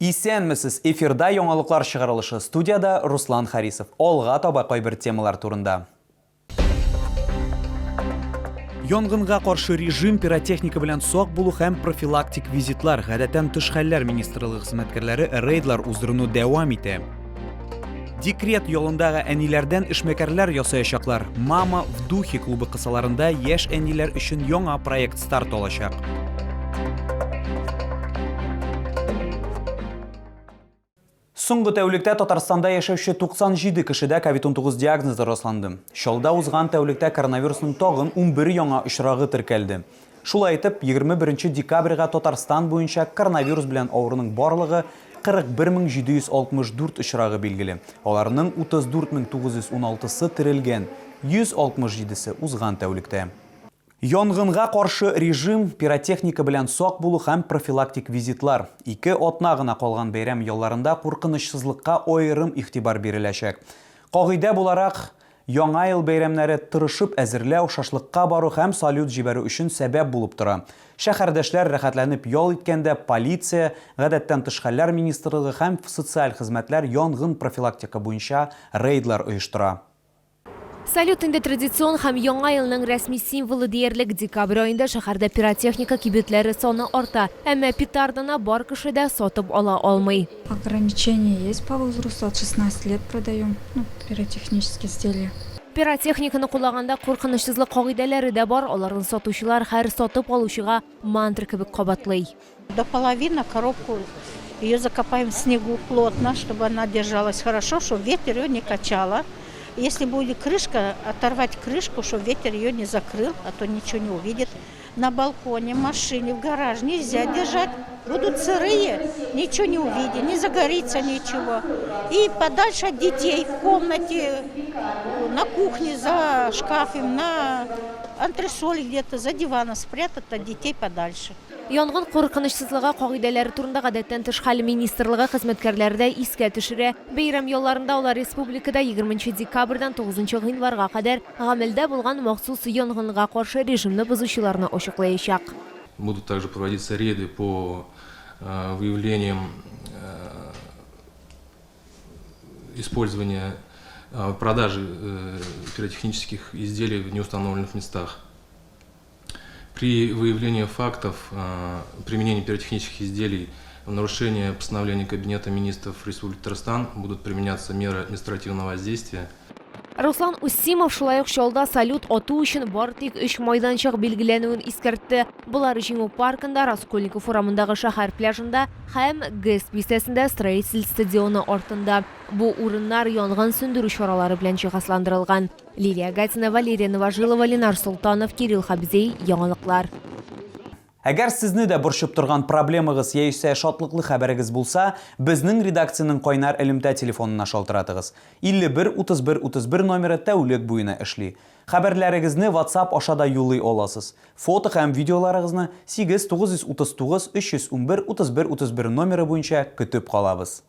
Исәнмесез! Эфирда яңалыклар чыгарылышы. Студиядә Руслан Харисов. Алга таба кайбер темалар турында. Янгынга каршы режим, пиротехника белән сак булу һәм профилактик визитлар, гадәттән тыш хәлләр министрлыгы хезмәткәрләре рейдлар уздыруны дәвам итә. Декрет ялындагы әниләрдән эшмәкәрләр ясаячаклар. Мама в духе клубы кысаларында яшь әниләр өчен яңа проект старт алачак. Соңгы тәүлектә Татарстанда яшәүче 97 кешедә COVID-19 диагнозы расланды. Чалда узган тәүлектә коронавирусның тагын 11 яңа очрагы теркәлде. Шулай итеп, 21 декабрьгә Татарстан буенча коронавирус белән авыруның барлыгы 41 764 очрагы билгеле. Аларның 34 916-сы терелгән, 167-се узган тәүлектә. Янгынга каршы режим, пиротехника белән сак булу һәм профилактик визитлар. Ике атна гына калган бәйрәм ялларында куркынычсызлыкка аерым игътибар биреләчәк. Кагыйдә буларак, Яңа ел бәйрәмнәре тырышып әзерләү, шашлыкка бару һәм салют җибәрү өчен сәбәп булып тора. Шәһәрдәшләр рәхәтләнеп ял иткәндә, полиция, Гадәттән тыш хәлләр министрлыгы һәм социаль хезмәтләр янгын профилактика буенча рейдлар оештыра. Салют инде традицион һәм Яңа елның рәсми символы диярлек. Декабрь аенда шәһәрдә пиротехника кибетләре саны арта. Әмма петарданы бар кеше дә сатып ала алмый. Ограничение есть по возрасту, от 16 лет продаем, ну, пиротехнические изделия. Пиротехниканы кулланганда куркынычсызлык кагыйдәләре дә бар, аларны сатучылар һәр сатып алучыга мантра кебек кабатлый. До половины коробку ее закопаем в снегу плотно, чтобы она держалась хорошо, чтобы ветер ее не качало. Если будет крышка, оторвать крышку, чтобы ветер ее не закрыл, а то ничего не увидит. На балконе, машине, в гараж нельзя держать. Будут сырые, ничего не увидит, не загорится ничего. И подальше от детей в комнате, на кухне, за шкафом, на антресоль где-то, за диваном спрятать от детей подальше. Янгын куркынычсызлыгы кагыйдәләре турында гадәттән тыш хәл министрлыгы хезмәткәрләре дә искә төшерә. Бәйрәм ялларында алар республикада 20 декабрьдән 9 гыйнварга кадәр гамәлдә булган махсус янгынга каршы режимны бозучыларны ачыклаячак. Будут также проводиться рейды по выявлениям использования продажи пиротехнических изделий в неустановленных местах. При выявлении фактов применения пиротехнических изделий в нарушение постановления Кабинета министров Республики Татарстан будут применяться меры административного воздействия. Руслан Усимов шулай ук Чаллыда салют ату өчен бары тик өч майданчык билгеләнүен искәртте. Болар Җиңү паркында, Раскольников урамындагы шәһәр пляжында һәм ГЭС бистәсендә Строитель стадионы артында. Бу урыннар янгын сүндерү чаралары белән җиһазландырылган. Лилия Гатина, Валерия Новожилова, Ленар Солтанов, Кирилл Хабзей, Яңалыклар. Әгәр сезне дә борчып торган проблемагыз яисә шатлыклы хәбәрегез булса, безнең редакциянең кайнар элемтә телефонына шалтыратыгыз. 51 31 31 номеры тәүлек буена эшли. Хәбәрләрегезне WhatsApp аша да юллый аласыз. Фото һәм видеоларыгызны 8 939 311 31 31 номеры буенча көтеп калабыз.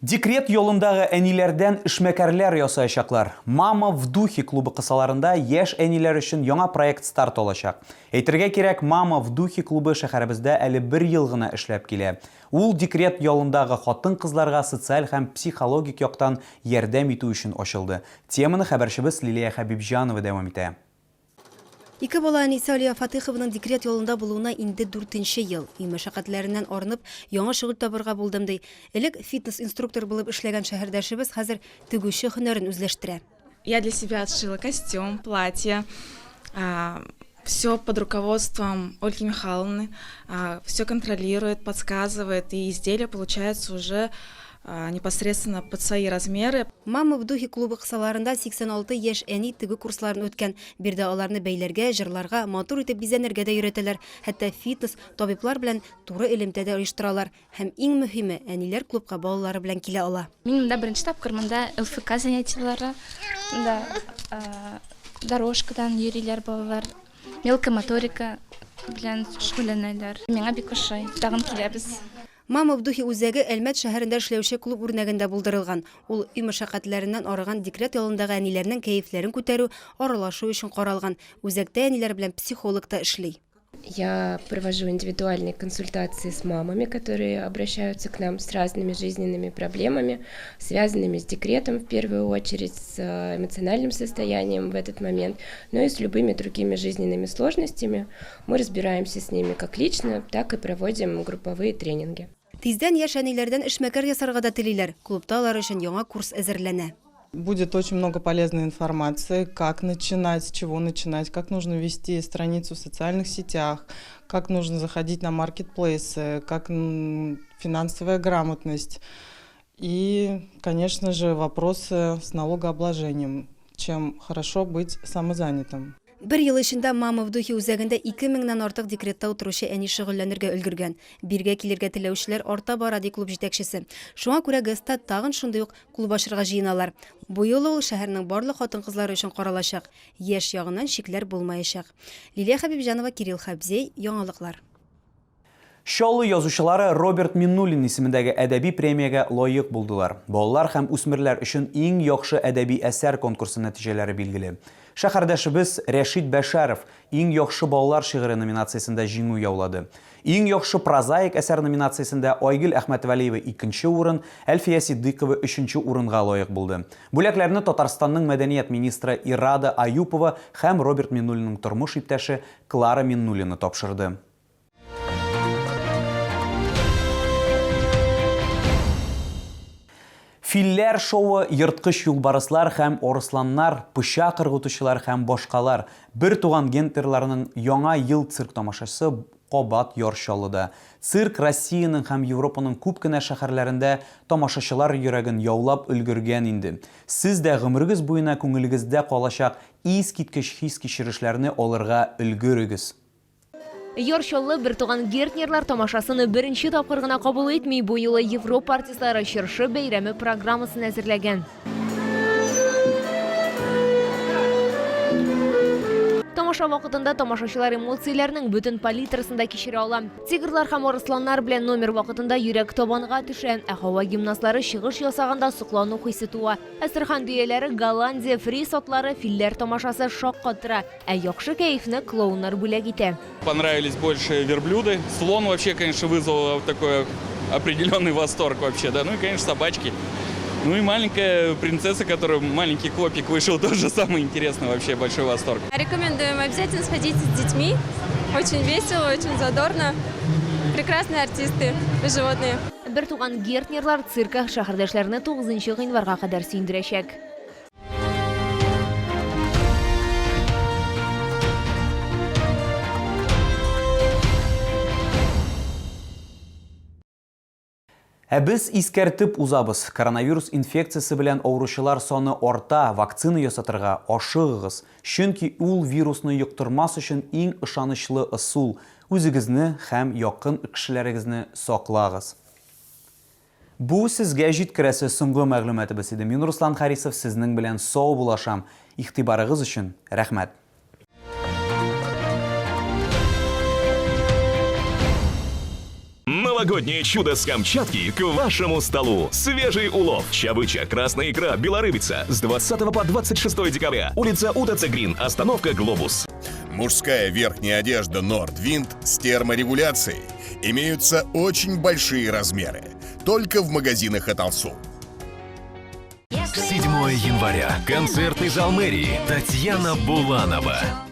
Декрет ялындагы әниләрдән эшмәкәрләр ясаячаклар. Мама в духе клубы кысаларында яшь әниләр өчен яңа проект старт алачак. Әйтергә кирәк, Мама в духе клубы шәһәребездә әле бер ел гына эшләп килә. Ул декрет ялындагы хатын-кызларга социаль һәм психологик яктан ярдәм итү өчен ачылды. Теманы хәбәрчебез Лилия Хәбибҗанова дәвам итә. Ике бала әнисе Алия Фатыйхованың декрет ялында булуына инде дүртенче ел. Өй мәшәкатьләреннән арынып, яңа шөгыль табырга булдым, ди. Элек фитнес-инструктор булып эшләгән шәһәрдәшебез хәзер тегүче һөнәрен үзләштерә. Я для себя отшила костюм, платье, все под руководством Ольги Михайловны, все контролирует, подсказывает, и изделие получается уже непосредственно под свои размеры. Мама в духе клубы кысаларында 86 яшь әни тегү курсларын үткән. Биредә аларны бәйләргә, җырларга, матур итеп бизәнергә дә өйрәтәләр. Хәтта фитнес, табиблар белән туры элемтә дә оештыралар. Һәм иң мөһиме, әниләр клубка балалары белән килә ала. Мин монда беренче тапкыр, монда ЛФК занятиеләре, монда дорожкадан йөриләр балалар, мелкая моторика белән шөгыльләнәләр. Миңа бик ошый, тагын киләбез. Мама в духе үзәге Әлмәт шәһәрендә эшләүче клуб үрнәгендә булдырылган. Ул өй мәшәкатьләреннән арыган декрет ялындагы әниләрнең кәефләрен күтәрү, аралашу өчен каралган. Үзәктә әниләр белән психолог та эшли. Я провожу индивидуальные консультации с мамами, которые обращаются к нам с разными жизненными проблемами, связанными с декретом в первую очередь, с э, эмоциональным состоянием в этот момент, но и с любыми другими жизненными сложностями. Мы разбираемся с ними как лично, так и проводим групповые тренинги. Тиздән яшь әниләрдән эшмәкәр ясарга да телиләр. Клубта алар өчен яңа курс әзерләнә. Будет очень много полезной информации, как начинать, с чего начинать, как нужно вести страницу в социальных сетях, как нужно заходить на маркетплейсы, как финансовая грамотность и, конечно же, вопросы с налогообложением, чем хорошо быть самозанятым. Бер ел эчендә Мама в духе үзәгендә 2 меңнән артык декретта утыручы әни шөгыльләнергә өлгергән. Биргә килергә теләүчеләр арта бара, ди клуб җитәкчесе. Шуңа күрә ГЭСта тагын шундый ук клуб ачырга җыеналар. Бу юлы ул шәһәрнең барлык хатын-кызлары өчен каралачак. Яшь ягыннан чикләр булмаячак. Лилия Хәбибҗанова, Кирилл Хәбзей, Яңалыклар. Чаллы язучылары Роберт Миннуллин исемендәге әдәби премиягә лаек булдылар. Балалар һәм үсмерләр өчен иң яхшы әдәби әсәр конкурсы нәтиҗәләре билгеле. Шәһәрдәшебез Рәшит Бәшәров Иң яхшы балалар шигыре номинациясендә җиңү яулады. Иң яхшы прозаик әсәр номинациясендә Айгөл Әхмәтвәлиева икенче урын, Әлфия Ситдыйкова өченче урынга лаек булды. Бүләкләрне Татарстанның мәдәният министры Ирада Аюпова һәм Роберт Миннуллинның тормыш иптәше Клара Миннуллина тапшырды. Филләр шоуы, ерткыч юлбарыслар һәм арысланнар, пычак ыргытучылар һәм башкалар бер туган Гентерларның Яңа ел цирк тамашасы кабат Яр Чаллыда. Цирк Россиянең һәм Европаның күп кенә шәһәрләрендә тамашачылар йөрәген яулап өлгергән инде. Сез дә гомерегез буена күңелегездә калачак искиткеч хис-кичерешләрне алырга өлгерегез! Яр Чаллы бертуган Гертнерлар тамашасын беренче тапкыр гына кабул итми, бу юлы Европа артистлары чыршы бәйрәме программасын әзерләгән. Тамаша вакытында тамашачылар эмоцияләрнең бөтен палитрасын да кичерә ала. Тигрлар һәм арысланнар белән номер вакытында йөрәк табанга төшә, ә һава гимнастлары чыгыш ясаганда соклану хисе туа. Әстерхан дөяләре, Голландия, фриз атлары, филләр тамашасы шаккатыра. Ә яхшы кәефне клоуннар бүләк итә. Понравились больше верблюды. Слон вообще, конечно, вызвал такой определенный восторг вообще, да. Ну и, конечно, собачки. Ну и маленькая принцесса, которая маленький клопик вышел, тоже самый интересный вообще, большой восторг. Рекомендуем обязательно сходить с детьми. Очень весело, очень задорно. Прекрасные артисты, животные. Бертуган Гертнерлар циркы шәһәрдәшләрне 9 гыйнварга кадәр сөендерәчәк. Ә без искәртеп узабыз, коронавирус инфекциясе белән авыручылар саны арта, вакцина ясатырга ашыгыгыз, чөнки ул вирусны йоктырмас өчен иң ышанычлы ысул, үзегезне һәм якын кешеләрегезне саклагыз. Бу сезгә җиткерәсе соңгы мәгълүматыбыз иде. Мин Руслан Харисов сезнең белән саубулашам. Игътибарыгыз өчен рәхмәт. Новогоднее чудо с Камчатки к вашему столу. Свежий улов. Чавыча, красная икра, белорыбица. С 20 по 26 декабря. Улица УТЦ Грин. Остановка «Глобус». Мужская верхняя одежда Nordwind с терморегуляцией. Имеются очень большие размеры. Только в магазинах от Алсу. 7 января. Концертный зал мэрии. Татьяна Буланова.